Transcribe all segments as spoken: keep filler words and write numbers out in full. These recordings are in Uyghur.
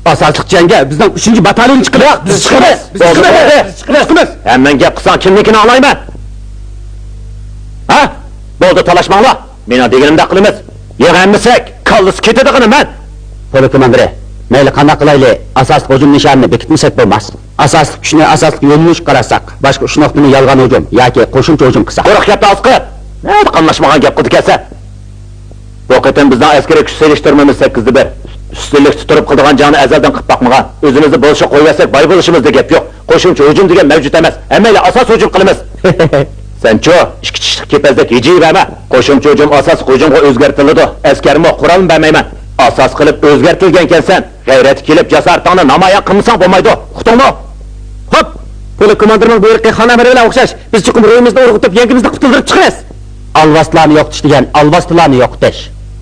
ئاساسلىق جەڭگە بىزنىڭ ئۈچىنچى باتاليون چىقىدۇ. ياق، بىز چىقىمىز. بىز چىقىمىز. بىز چىقىمىز. ھەممىڭ گەپ قىلساڭ، كىمنىڭكىنى ئاڭلايمەن؟ ھە؟ بولدى، تالاشماڭلار. مېنىڭ دېگىنىمدەك قىلىمىز. يىغ ھەممىسى، كاللىسى كېتىدىغىنى مەن. پولك كوماندىرى، مەيلى قانداق قىلايلى، ئاساسلىق ھۇجۇم نىشانىنى بېكىتمىسەك بولماس. ئاساسلىق كۈچنى ئاساسلىق يۆنىلىشكە قاراتساق، باشقا ئۈچ نۇقتىنى يالغان ھۇجۇم ياكى قوشۇمچە ھۇجۇم قىلساق. قۇرۇق گەپنى ئاز قىل. نەدە قاملاشمىغان گەپ قىلىدىكەنسەن؟ بۇ قېتىم بىزنىڭ ئەسكىرىي كۈچ سېلىشتۇرمىمىز سەككىزدە بىر. ئۈستۈنلۈكتە تۇرۇپ قىلىدىغان جەڭنى ئەزەلدىن قىلىپ باقمىغان. ئۆزىمىزنى بولۇشقا قويۇۋەتسەك باي بولۇشىمىزدا گەپ يوق. قوشۇمچە ھۇجۇم دېگەن مەۋجۇت ئەمەس. ھەممەيلەن ئاساسىي ھۇجۇم قىلىمىز. سەنچۇ، ئىككى چىشلىق كېپەزدەك ھىجىيىۋەرمە. قوشۇمچە ھۇجۇم ئاساسلىق ھۇجۇمغا ئۆزگەرتىلىدۇ. ئەسكەرمۇ، قورالمۇ بەرمەيمەن. ئاساس قىلىپ ئۆزگەرتىلگەنكەنسەن. غەيرەتكە كېلىپ جاسارىتىڭنى نامايان قىلمىساڭ بولمايدۇ. ئۇقتۇڭمۇ؟ خوپ! پولك كوماندىرىنىڭ بۇيرۇقى خان ئەمرى بىلەن ئوخشاش. بىز چوقۇم روھىمىزنى ئۇرغۇتۇپ، يەڭگىمىزنى قۇتۇلدۇرۇپ چىقىمىز. ئالۋاستىلارنى يوقىتىش دېگەن ئالۋاستىلارنى يوقىتىش.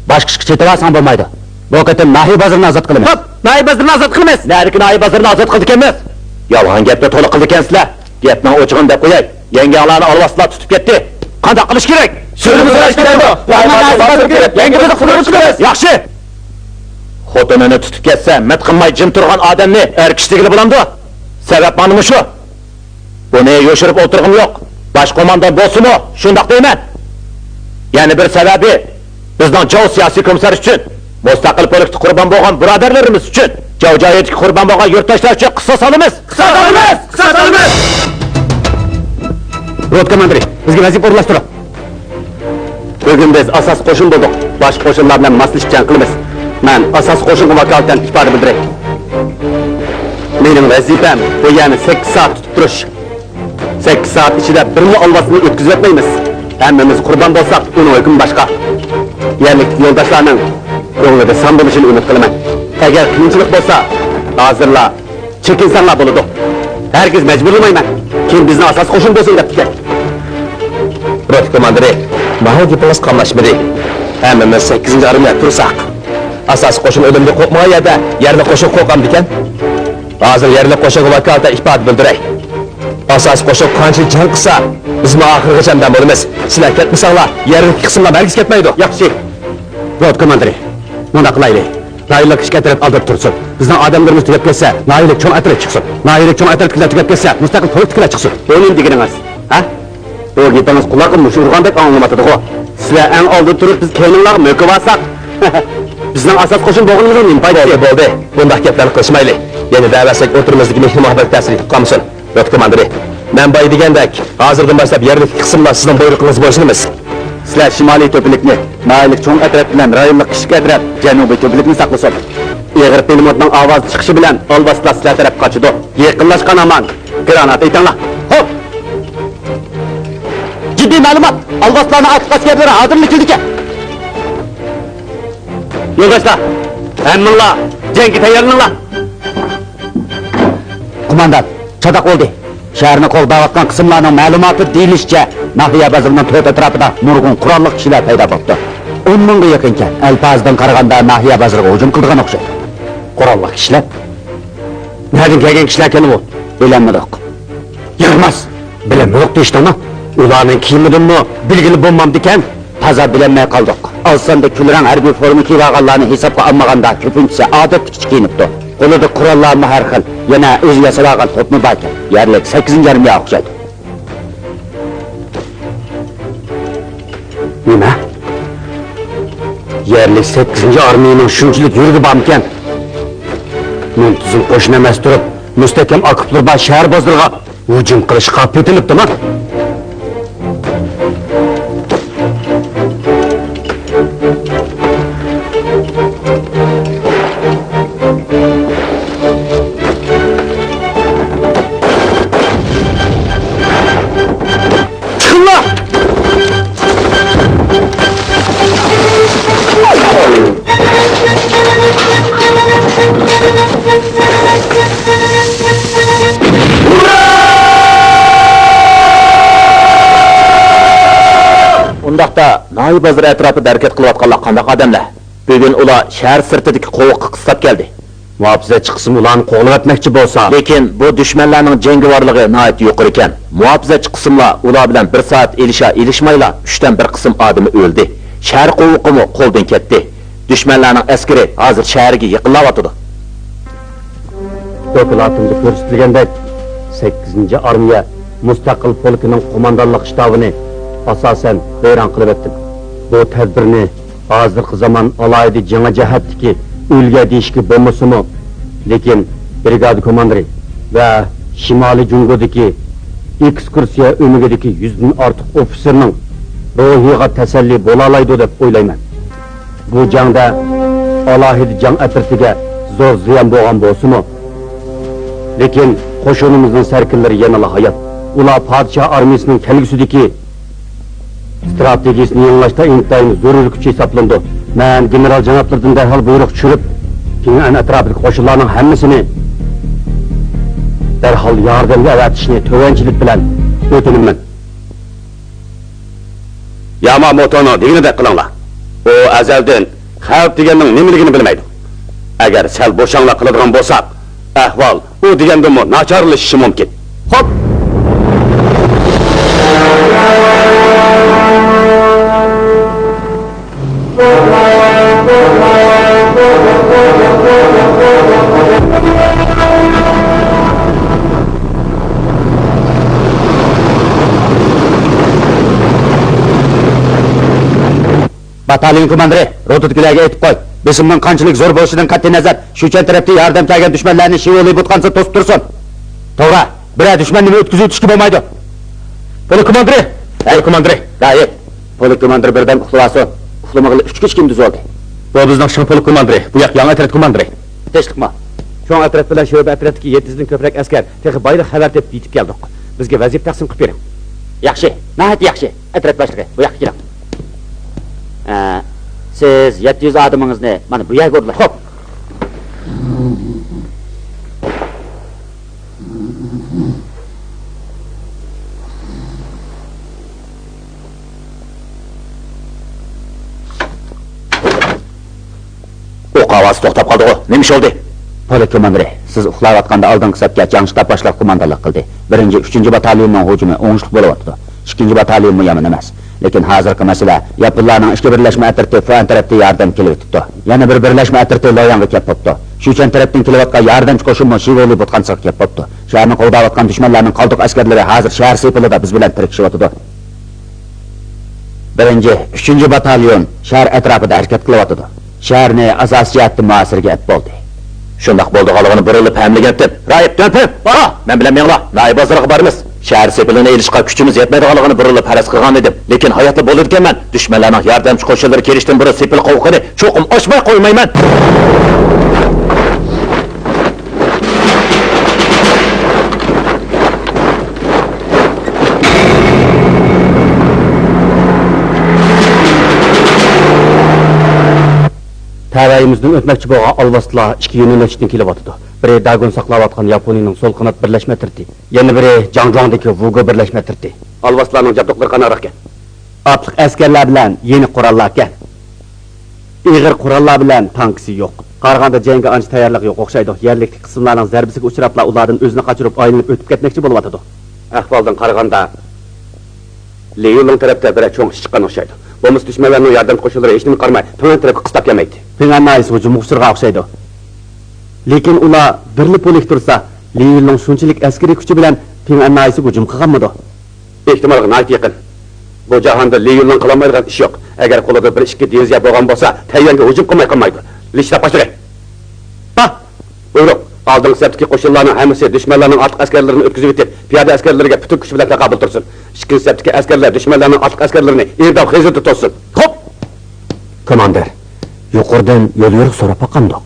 باشقىچە چېتىۋالساڭ بولمايدۇ. بۇ قېتىم ناھىيە بازىرىنى ئازاد قىلىمىز. خوپ! ناھىيە بازىرىنى ئازاد قىلىمىز. نەدىكى ناھىيە بازىرىنى ئازاد قىلىدىكەنمىز؟ يالغان گەپنى تولا قىلىدىكەنسىلەر. گەپنىڭ ئوچۇقىنى دەپ قوياي. يەڭگەڭلارنى ئالۋاستىلار تۇتۇپ كەتتى. قانداق قىلىش كېرەك؟ سۈرگۈن قىلىش كېرەكمۇ؟ يەڭگىمىزنى قۇتۇلدۇرۇش كېرەك. ياخشى. خوتۇنىنى تۇتۇپ كەتسە، مىت قىلماي جىم تۇرغان ئادەمنى ئەر كىشى دېگىلى بولامدۇ؟ سەۋەب مانا مۇشۇ. بۇنى يوشۇرۇپ ئولتۇرغۇم يوق. باش قوماندان بولسىمۇ شۇنداق دەيمەن. يەنە بىر سەۋەبى، بىزنىڭ جاۋ سىياسىي كومىسسار ئۈچۈن، مۇستەقىل پولكتا قۇربان بولغان بۇرادەرلىرىمىز ئۈچۈن، جاۋ جايىدىكى قۇربان بولغان يۇرتداشلار ئۈچۈن قىساس ئالىمىز! قىساس ئالىمىز! قىساس ئالىمىز! روتا كوماندىرى، بىزگە ۋەزىپە ئورۇنلاشتۇرۇڭ. بۈگۈن بىز ئاساسىي قوشۇن بولدۇق. باشقا قوشۇنلار بىلەن ماسلىشىپ جەڭ قىلىمىز. مەن ئاساسىي قوشۇنغا ۋاكالىتەن ئىپادە بىلدۈرەي. مېنىڭ ۋەزىپەم بۇ يەرنى سەككىز سائەت تۇتۇپ تۇرۇش. سەككىز سائەت ئىچىدە بىرمۇ ئالۋاستىنى ئۆتكۈزۈۋەتمەيمىز. ھەممىمىز قۇربان بولساق، ئۇنىڭ ھۆكمى باشقا. يەرلىك يولداشلارنىڭ كۆڭلىدە سان بولۇشىنى ئۈمىد قىلىمەن. ئەگەر قىيىنچىلىق بولسا، ھازىرلا چېكىنسەڭلار بولىدۇ. ھەرگىز مەجبۇرلىمايمەن. كىم بىزنىڭ ئاساسىي قوشۇن بولسۇن دەپتىكەن. روتا كوماندىرى، ماڭا گېپىڭىز قاملاشمىدى. ھەممىمىز سەككىزىنچى ئارمىيە تۇرساق، ئاساسىي قوشۇن ئۆلۈمدىن قورقمىغان يەردە يەرلىك قوشۇن قورقامدىكەن؟ ھازىر يەرلىك قوشۇنغا ۋاكالىتەن ئىپادە بىلدۈرەي. ئاساسىي قوشۇن قانچىلىك جەڭ قىلسا، بىزمۇ ئاخىرغىچە ھەمدەم بولىمىز. سىلەر كەتمىسەڭلار، يەرلىك قىسىملار ھەرگىز كەتمەيدۇ. ياخشى. روتا كوماندىرى، مۇنداق قىلايلى. رايونلۇق ئىككى ئەترەت ئالدىدا تۇرسۇن. بىزنىڭ ئادەملىرىمىز تۈگەپ كەتسە، ناھىيەلىك چوڭ ئەترەت چىقسۇن. ناھىيەلىك چوڭ ئەترەتتىكىلەر تۈگەپ كەتسە، مۇستەقىل پولكتىكىلەر چىقسۇن. بۇ نېمە دېگىنىڭىز؟ ھە؟ بۇ گېپىڭىز قۇلاققا مۇش ئۇرغاندەك ئاڭلىنىۋاتىدىغۇ. سىلەر ئەڭ ئالدىدا تۇرۇپ، بىز كەينىڭلارغا مۆكۈۋالساق، بىزنىڭ ئاساس قوشۇن بولغىنىمىزنىڭ نېمە پايدىسى؟ بولدى، بولدى. بۇنداق گەپلەرنى قىلىشمايلى. يەنە دەۋەرسەك، ئوتتۇرىمىزدىكى مېھرى مۇھەببەت تەسىرى يېتىپ قالمىسۇن. روتا كوماندىرى، مەن بايا دېگەندەك، ھازىردىن باشلاپ يەرلىك قىسىملار سىزنىڭ بۇيرۇقىڭىز بويىچە ئىشلىمىز. سىلەر شىمالىي تۆپىلىكنى، ناھىيەلىك چوڭ ئەترەت بىلەن رايونلۇق كىچىك ئەترەت جەنۇبىي تۆپىلىكنى ساقلىسۇن. ئېغىر پىلىموتنىڭ ئاۋازى چىقىشى بىلەن ئالۋاستىلار سىلەر تەرەپكە قاچىدۇ. يېقىنلاشقان ھامان گرانات ئېتىڭلار. خوپ! جىددىي مەلۇمات! ئالۋاستىلارنىڭ ئارتۇق ئەسكەرلىرى ھازىرلا كېلىدىكەن. يولداشلار، ھەممىڭلار جەڭگە تەييارلىنىڭلار! قوماندان، چاتاق بولدى. شەھەرنى قوغداۋاتقان قىسىملارنىڭ مەلۇماتىدا دېيىلىشىچە، ناھىيە بازىرىنىڭ تۆت ئەتراپىدا نۇرغۇن قوراللىق كىشىلەر پەيدا بوپتۇ. ئون مىڭغا يېقىنكەن، ئەلپازىدىن قارىغاندا ناھىيە بازىرىغا ھۇجۇم قىلىدىغان ئوخشايدۇ. قوراللىق كىشىلەر؟ نەدىن كەلگەن كىشىلەركەن ئۇ؟ بىلەلمىدۇق. يارىماس! بىلەلمىدۇق دېيىشتىڭمۇ؟ ئۇلارنىڭ كىيىمىدىنمۇ بىلگىلى بولمامدىكەن؟ تازا بىلەلمەي قالدۇق. ئاز ساندا كۈلرەڭ ھەربىي فورما كىيىۋالغانلارنى ھېسابقا ئالمىغاندا، كۆپىنچىسى ئادەتتىكىچە كىيىنىپتۇ. قولىدا قوراللارمۇ ھەر خىل، يەنە ئۆزى ياسىۋالغان توپمۇ باركەن. يەرلىك سەككىزىنچى ئارمىيە ئوخشايدۇ. نېمە؟ يەرلىك سەككىزىنچى ئارمىيىنىڭ شۇنچىلىك يۈرىكى بارمىكەن؟ مۇنتىزىم قوشۇن ئەمەس تۇرۇپ، مۇستەھكەم ئاكوپلىرى بار شەھەر بازىرىغا ھۇجۇم قىلىشقا پېتىنىپتىما؟ چىقىڭلار! ئۇنداقتا، ناھىيە بازىرى ئەتراپىدا ھەرىكەت قىلىۋاتقانلار قانداق ئادەملەر؟ بۈگۈن ئۇلار شەھەر سىرتىدىكى قوۋۇققا قىستاپ كەلدى. مۇھاپىزەتچى قىسىم ئۇلارنى قوغلىۋەتمەكچى بولسا. لېكىن بۇ دۈشمەنلەرنىڭ جەڭگىۋارلىقى ناھايىتى يۇقىرىكەن. مۇھاپىزەتچى قىسىملار ئۇلار بىلەن بىر سائەت ئېلىشا-ئېلىشمايلا، ئۈچتىن بىر قىسىم ئادىمى ئۆلدى. شەھەر قوۋۇقىمۇ قولدىن كەتتى. دۈشمەنلەرنىڭ ئەسكىرى ھازىر شەھەرگە يېقىنلاۋاتىدۇ. دوكلاتىمدا كۆرسىتىلگەندەك، سەككىزىنچى ئارمىيە مۇستەقىل پولكىنىڭ قوماندانلىق شتابىنى ئاساسەن ۋەيران قىلىۋەتتىم. بۇ تەدبىرنى ھازىرقى زامان ئالاھىدە جېڭى جەھەتتىكى ئۈلگە دېيىشكە بولمىسىمۇ، لېكىن برىگادا كوماندىرى ۋە شىمالىي جۇڭگودىكى ئېكسكۇرسىيە ئۆمىكىدىكى يۈزدىن ئارتۇق ئوفىتسېرنىڭ روھىغا تەسەللى بولالايدۇ دەپ ئويلايمەن. بۇ جەڭدە ئالاھىدە جەڭ ئەترىتىگە زور زىيان بولغان بولسىمۇ، لېكىن قوشۇنىمىزنىڭ سەركىلىرى يەنىلا ھايات. ئۇلار پادىشاھ ئارمىيىسىنىڭ كەلگۈسىدىكى ئىستراتېگىيىسىنى يېڭىلاشتا ئىنتايىن زۆرۈر كۈچ ھېسابلىنىدۇ. مەن گېنېرال جانابلىرىدىن دەرھال بۇيرۇق چۈشۈرۈپ، پىڭئەن ئەتراپىدىكى قوشۇنلارنىڭ ھەممىسىنى دەرھال ياردەمگە ئەۋەتىشنى تۆۋەنچىلىك بىلەن ئۆتۈنىمەن. ياماموتونىڭ دېگىنىدەك قىلىڭلار. ئۇ ئەزەلدىن خەۋپ دېگەننىڭ نېمىلىكىنى بىلمەيدۇ. ئەگەر سەل بوشاڭلار قىلىدىغان بولساق، ئەھۋال ئۇ دېگەندىنمۇ ناچارلىشىشى مۇمكىن. خوپ! باتاليون كوماندىرى، روتىدىكىلەرگە ئېيتىپ قوي، بېسىمنىڭ قانچىلىك زور بولۇشىدىن قەتئىينەزەر، شۇچەن تەرەپتىن ياردەم كەلگەن دۈشمەنلەرنى شىۋېلى بۇتقانسا توسۇپ تۇرسۇن. توغرا، بىرەر دۈشمەن نېمە ئۆتكۈزۈۋېتىشكە بولمايدۇ. پولك كوماندىرى! پولك كوماندىرى! غايىب! پولك كوماندىرى بىردەم ئۇخلىۋالسۇن. ئۇخلىمىغىلى ئۈچ كۈچ كۈندۈز بولدى. بۇ بىزنىڭ شىڭ پولك كوماندىرى، بۇ ياق ياڭ ئەترەت كوماندىرى. تىنچلىقمۇ؟ شۇڭ ئەترەت بىلەن شۆبە ئەترەتتىكى يەتتە يۈزدىن كۆپرەك ئەسكەر تېخى بايىلا خەۋەر تېپىپ يېتىپ كەلدۇق. بىزگە ۋەزىپە تەقسىم قىلىپ بېرىڭ. ياخشى، ناھايىتى ياخشى. ئەترەت باشلىقى، بۇ ياققا كېلىڭ. ئە، سىز يەتتە يۈز ئادىمىڭىزنى مانا بۇ يەرگە ئورۇنلاشتۇرۇڭ. خوپ. ئوق ئاۋازى توختاپ قالدىغۇ، نېمە ئىش بولدى؟ پولك كوماندىرى، سىز ئۇخلاۋاتقاندا ئالدىنقى سەپكە جاڭ شتاب باشلىقى قوماندانلىق قىلدى. بىرىنچى، ئۈچىنچى باتاليوننىڭ ھۇجۇمى ئوڭۇشلۇق بولۇۋاتىدۇ. ئىككىنچى باتاليونمۇ يامان ئەمەس. لېكىن ھازىرقى مەسىلە، ياپونلارنىڭ ئىككى بىرلەشمە ئەترىتى فۇئەن تەرەپتىن ياردەم كېلىۋېتىپتۇ. يەنە بىر بىرلەشمە ئەترىتى لوياڭغا كەپ بوپتۇ. شۇچەن تەرەپتىن كېلىۋاتقان ياردەمچى قوشۇنمۇ شىۋولى بۇتقانسىغا كەپ بوپتۇ. شەھەرنى قوغداۋاتقان دۈشمەنلەرنىڭ قالدۇق ئەسكەرلىرى ھازىر شەھەر سېپىلىدا بىز بىلەن تىركىشىۋاتىدۇ. بىرىنچى، ئۈچىنچى باتاليون شەھەر ئەتراپىدا ھەرىكەت قىلىۋاتىدۇ. شەھەرنى ئاساسىي جەھەتتىن مۇھاسىرىگە ئەپ بولدى. شۇنداق بولىدىغانلىقىنى بۇرۇلۇپ ھەملىگەنتىم. رايىپ، دۆڭپىڭ، بارا! مەن بىلەن مېڭىڭلار، ناھىيە بازىرىغا بارىمىز. شەھەر سېپىلىنى ئېلىشقا كۈچىمىز يەتمەيدىغانلىقىنى بۇرۇلۇپ پەرەز قىلغانىدىم. لېكىن ھاياتلا بولىدىكەنمەن. دۈشمەنلەرنىڭ ياردەمچى قوشۇنلىرى كېلىشتىن بۇرۇن سېپىل قوۋۇقىنى چوقۇم ئاچماي قويمايمەن. تەۋەيىمىزدىن ئۆتمەكچى بولغان ئالۋاستىلار ئىككى يۆنىلىشتىن كېلىۋاتىدۇ. بىرى داگون ساقلاۋاتقان ياپونىيىنىڭ سول قانات بىرلەشمە ئەترىتى، يەنە بىرى جاڭجۇاڭدىكى ۋۇگو بىرلەشمە ئەترىتى. ئالۋاستىلارنىڭ جابدۇقلىرى قانداقراقكەن؟ ئاتلىق ئەسكەرلەر بىلەن يېنىك قوراللاركەن. ئېغىر قوراللار بىلەن تانكىسى يوق. قارىغاندا جەڭگە ئانچە تەييارلىقى يوق ئوخشايدۇ. يەرلىكتىكى قىسىملارنىڭ زەربىسىگە ئۇچراپلا ئۇلاردىن ئۆزىنى قاچۇرۇپ ئايلىنىپ ئۆتۈپ كەتمەكچى بولۇۋاتىدۇ. ئەھۋالدىن قارىغاندا، لى يۈنلۇڭ تەرەپتە بىرەر چوڭ ئىش چىققان ئوخشايدۇ. بولمىسا دۈشمەنلەرنىڭ ياردەم قوشۇنلىرى ھېچنېمىگە قارىماي پىڭئەن تەرەپكە قىستاپ كەلمەيتتى. پىڭئەن ناھىيەسىگە ھۇجۇمغا ئۇچرىغان ئوخشايدۇ. لېكىن ئۇلار بىرلا پولك تۇرسا، لى يۈنلۇڭ شۇنچىلىك ئەسكىرىي كۈچى بىلەن پىڭئەن ناھىيەسىگە ھۇجۇم قىلغانمىدۇ؟ ئېھتىمالغا ناھايىتى يېقىن. بۇ جاھاندا لى يۈنلۇڭ قىلالمايدىغان ئىش يوق. ئەگەر قولىدا بىر ئىككى دىۋىزىيە بولغان بولسا، تەيۋەنگە ھۇجۇم قىلماي قالمايدۇ. لى شتاب باشلىقى! ھا! بۇيرۇق، ئالدىنقى سەپتىكى قوشۇنلارنىڭ ھەممىسى دۈشمەنلەرنىڭ ئارتۇق ئەسكەرلىرىنى ئۆتكۈزۈۋېتىپ، پىيادە ئەسكەرلىرىگە پۈتۈن كۈچى بىلەن تاقابىل تۇرسۇن. ئىككىنچى سەپتىكى ئەسكەرلەر دۈشمەنلەرنىڭ ئارتۇق ئەسكەرلىرىنى ئېرىداۋ خېزىردا توسسۇن. خوپ! كوماندىر، يۇقىرىدىن يوليورۇق سوراپ باققانىدۇق.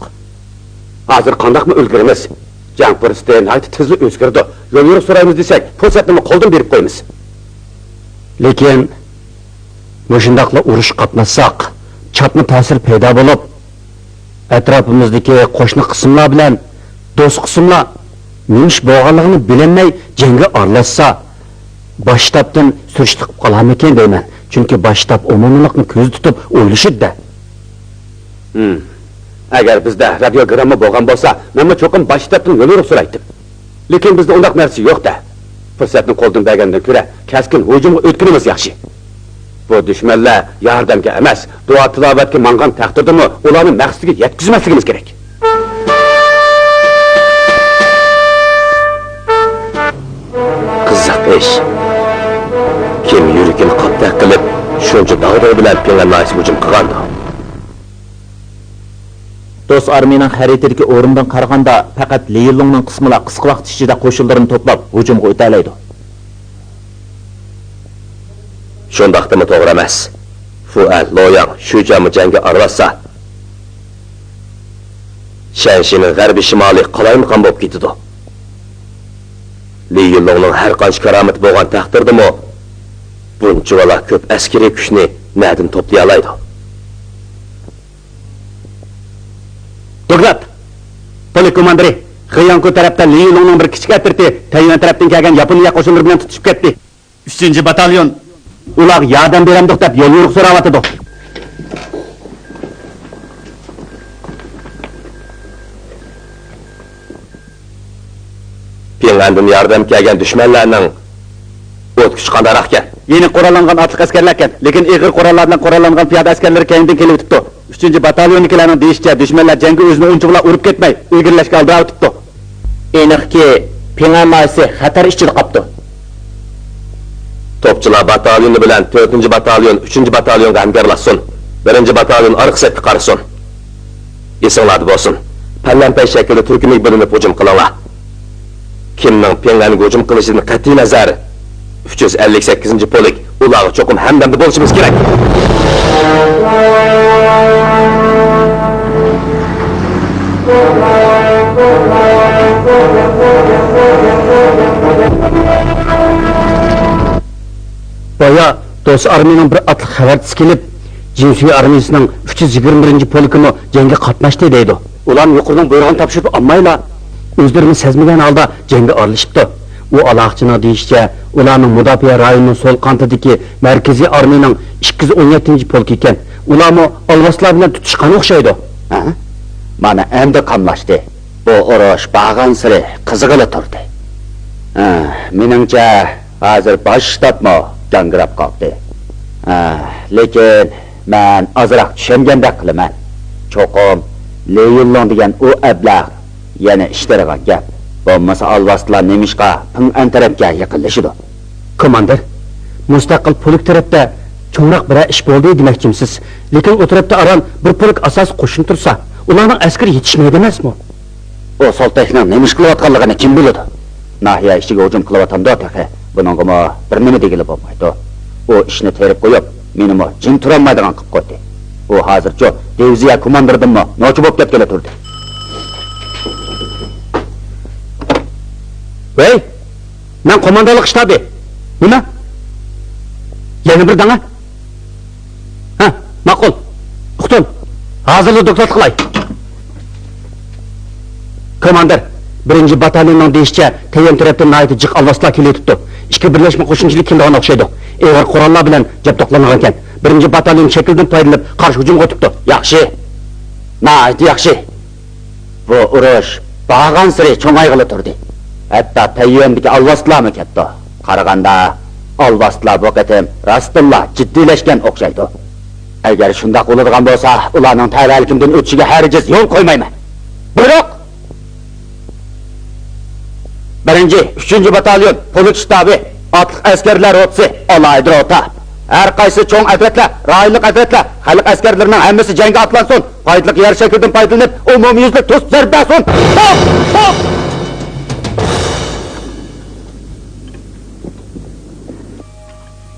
ھازىر قانداقمۇ ئۈلگۈرىمىز؟ جەڭ پۇرسىتى ناھايىتى تېزلا ئۆزگىرىدۇ. يوليورۇق سورايمىز دېسەك، پۇرسەتنىمۇ قولدىن بېرىپ قويىمىز. لېكىن مۇشۇنداقلا ئۇرۇشقا قاتناشساق، چاتما تەسىر پەيدا بولۇپ، ئەتراپىمىزدىكى قوشنا قىسىملار بىلەن دوست قىسىملار نېمە ئىش بولغانلىقىنى بىلەلمەي جەڭگە ئارىلاشسا، باش شتابتىن سۈرۈشتە قىلىپ قالارمىكىن دەيمەن. چۈنكى باش شتاب ئومۇمىيلىقنى كۆزدە تۇتۇپ ئويلىشىدۇ-دە. ھىم. ئەگەر بىزدە رادىيوگرامما بولغان بولسا، مەنمۇ چوقۇم باش شتابتىن يوليورۇق سورايتتىم. لېكىن بىزدە ئۇنداق نەرسە يوق-دە. پۇرسەتنى قولدىن بەرگەندىن كۆرە، كەسكىن ھۇجۇمغا ئۆتكىنىمىز ياخشى. بۇ دۈشمەنلەر ياردەمگە ئەمەس، دۇئا-تىلاۋەتكە ماڭغان تەقدىردىمۇ ئۇلارنى مەقسىتىگە يەتكۈزمەسلىكىمىز كېرەك. ئىش. كىم يۈرىكىنى قاپتەك قىلىپ، شۇنچە داغدۇغا بىلەن پىڭئەن ناھىيەسىگە ھۇجۇم قىلغاندۇ؟ دوست ئارمىيىنىڭ خەرىتىدىكى ئورۇندىن قارىغاندا، پەقەت لى يۈنلۇڭنىڭ قىسمىلا قىسقا ۋاقىت ئىچىدە قوشۇنلىرىنى توپلاپ، ھۇجۇمغا ئۆتەلەيدۇ. شۇنداقتىمۇ توغرا ئەمەس. فۇئەن، لوياڭ، شۈجيەنمۇ جەڭگە ئارىلاشسا، شەنشىنىڭ غەربىي شىمالى قالايمىقان بولۇپ كېتىدۇ. لى يۈنلۇڭنىڭ ھەر قانچە كارامىتى بولغان تەقدىردىمۇ، بۇنچىۋالا كۆپ ئەسكىرىي كۈچنى نەدىن توپلىيالايدۇ؟ دوكلات! پولك كوماندىرى، خېياڭكۇ تەرەپتە لى يۈنلۇڭنىڭ بىر كىچىك ئەترىتى تەيۋەن تەرەپتىن كەلگەن ياپونىيە قوشۇنلىرى بىلەن تۇتۇشۇپ كەتتى. ئۈچىنچى باتاليون ئۇلارغا ياردەم بېرەمدۇق دەپ يوليورۇق سوراۋاتىدۇ. پىڭئەندىن ياردەم كەلگەن دۈشمەنلەرنىڭ ئوت كۈچى قانداقراقكەن؟ يېنىك قوراللانغان ئاتلىق ئەسكەرلەركەن، لېكىن ئېغىر قوراللار بىلەن قوراللانغان پىيادە ئەسكەرلىرى كەينىدىن كېلىۋېتىپتۇ. ئۈچىنچى باتاليوندىكىلەرنىڭ دېيىشىچە، دۈشمەنلەر جەڭگە ئۆزىنى ئۇنچىۋالا ئۇرۇپ كەتمەي، ئىلگىرىلەشكە ئالدىراۋېتىپتۇ. ئېنىقكى، پىڭئەن ناھىيەسى خەتەر ئىچىدە قاپتۇ. توپچىلار باتاليونى بىلەن تۆتىنچى باتاليون ئۈچىنچى باتاليونغا ھەمكارلاشسۇن. بىرىنچى باتاليون ئارقا سەپكە قارىسۇن. ئېسىڭلاردا بولسۇن، پەلەمپەي شەكىلدە تۈركۈمگە بۆلۈنۈپ ھۇجۇم قىلىڭلار. كىمنىڭ پىڭئەنگە ھۇجۇم قىلىشىدىن قەتئىينەزەر، ئۈچ يۈز ئەللىك سەككىزىنچى پولك ئۇلارغا چوقۇم ھەمدەمدە بولۇشىمىز كېرەك. بايا دوست ئارمىيىنىڭ بىر ئاتلىق خەۋەرچىسى كېلىپ، جىنسۈي ئارمىيىسىنىڭ ئۈچ يۈز يىگىرمە بىرىنچى پولكىمۇ جەڭگە قاتناشتى دەيدۇ. ئۇلارمۇ يۇقىرىنىڭ بۇيرۇقىنى تاپشۇرۇپ ئالمايلا، ئۆزلىرىمۇ سەزمىگەن ھالدا جەڭگە ئارىلىشىپتۇ. ئۇ ئالاقىچىنىڭ دېيىشىچە، ئۇلارنىڭ مۇداپىئە رايونىنىڭ سول قانىتىدىكى مەركىزىي ئارمىيىنىڭ ئىككى يۈز ئون يەتتىنچى پولكى ئىكەن. ئۇلارمۇ ئالۋاستىلار بىلەن تۇتۇشقان ئوخشايدۇ. ھە؟ مانا ئەمدى قاملاشتى. بۇ ئۇرۇش بارغانسېرى قىزىغىلى تۇردى. ھە، مېنىڭچە، ھازىر باش شتابمۇ گاڭگىراپ قالدى. ھە، لېكىن مەن ئازراق چۈشەنگەندەك قىلىمەن. چوقۇم لى يۈنلۇڭ دېگەن ئۇ ئەبلەخ يەنە ئىشلىرىغا گەپ. بولمىسا ئالۋاستىلار نېمىشقا پىڭئەن تەرەپكە يېقىنلىشىدۇ؟ كوماندىر، مۇستەقىل پولك تەرەپتە چوڭراق بىرەر ئىش بولدى دېمەكچىمسىز؟ لېكىن ئۇ تەرەپتە ئاران بىر پولك ئاساسىي قوشۇن تۇرسا، ئۇلارنىڭ ئەسكىرى يېتىشمەيدۇ ئەمەسمۇ؟ ئۇ سولتەكنىڭ نېمە ئىش قىلىۋاتقانلىقىنى كىم بىلىدۇ؟ ناھىيە ئىچىگە ھۇجۇم قىلىۋاتامدۇ تېخى؟ بۇنىڭغىمۇ بىر نېمە دېگىلى بولمايدۇ. ئۇ ئىشنى تېرىپ قويۇپ، مېنىمۇ جىم تۇرالمايدىغان قىلىپ قويدى. ئۇ ھازىرچۇ دىۋىزىيە كوماندىرىدىنمۇ نوچى بولۇپ كەتكىلى تۇردى. ۋەي! مەن قوماندانلىق شتابى. نېمە؟ يەنە بىر داڭا؟ ھە، ماقۇل. ئۇقتۇم. ھازىرلا دوكلات قىلاي. كوماندىر، بىرىنچى باتاليوننىڭ دېيىشىچە، تەييەن تەرەپتىن ناھايىتى جىق ئالۋاستىلار كېلىۋېتىپتۇ. ئىككى بىرلەشمە قوشۇنچىلىك كېلىدىغان ئوخشايدۇ. ئېغىر قوراللار بىلەن جەپتوقلانغانىكەن. بىرىنچى باتاليون شەكلىدىن پايدىلىنىپ، قارشى ھۇجۇمغا ئۆتۈپتۇ. ياخشى. ناھايىتى ياخشى. بۇ ئۇرۇش بارغانسېرى چوڭايغىلى تۇردى. ھەتتا تەييۈەندىكى ئالۋاستىلارمۇ كەتتى. قارىغاندا، ئالۋاستىلار بۇ قېتىم راستتىنلا جىددىيلەشكەن ئوخشايدۇ. ئەگەر شۇنداق بولىدىغان بولسا، ئۇلارنىڭ تەۋەلىكىمدىن ئۆتۈشىگە ھەرگىز يول قويمايمەن. بۇيرۇق! بىرىنچى، ئۈچىنچى باتاليون، پولك شتابى، ئاتلىق ئەسكەرلەر روتىسى، ئالاھىدە روتا. ھەر قايسى چوڭ ئەترەتلەر، رايونلۇق ئەترەتلەر، خەلق ئەسكەرلىرىنىڭ ھەممىسى جەڭگە ئاتلانسۇن. پايدىلىق يەر شەكلىدىن پايدىلىنىپ، ئومۇميۈزلۈك توسۇپ زەربە بەرسۇن! توپ! توپ!